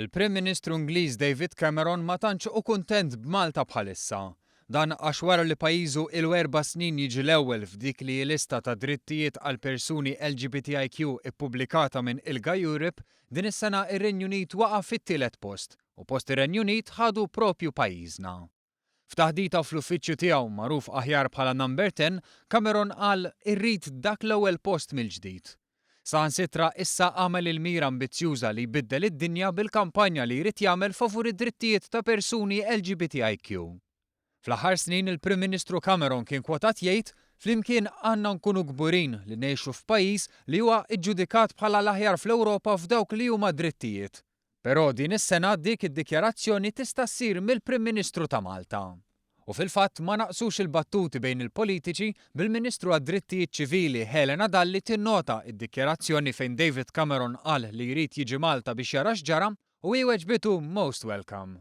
Il-Prim Ministru Ingliż David Cameron ma tantx hu kuntent b'Malta bħalissa. Dan għax wara li pajjiżu ilu 4 snin jiġi l-ewwel f'dik li hi lista ta' drittijiet għal persuni LGBTIQ ippubblikata minn ILGA Europe, din is-sena ir-Renju Unit waqa' fit-tielet post u post ir-Renju Unit ħadu propju pajjiżna. F'taħdita fl-uffiċċju tiegħu magħruf aħjar bħala Number 10, Cameron qal irrid dak l-ewwel post mill-ġdid. Saħansitra issa għamel il-mira ambizzjuża li jbiddel id-dinja bil-kampanja li jrid jagħmel favur id-drittijiet ta' persuni LGBTIQ. Fl-aħħar snin il-Prim Ministru Cameron kien kwotat jgħid flimkien għandna nkunu kburin li ngħixu f'pajjiż li huwa iġġudikat bħala l-aħjar fl-Ewropa f'dawk li huma drittijiet. Però din is-sena dik id-dikjarazzjoni tista' ssir mill-Prim Ministru ta' Malta. U fil-fatt ma naqsux il-battuti bejn il-politiċi bil-Ministru għad-Drittijiet Ċivili Helena Dalli tinnota id-dikjarazzjoni fejn David Cameron qal li jrid jiġi Malta biex jara x'ġara u hi weġbitu most welcome.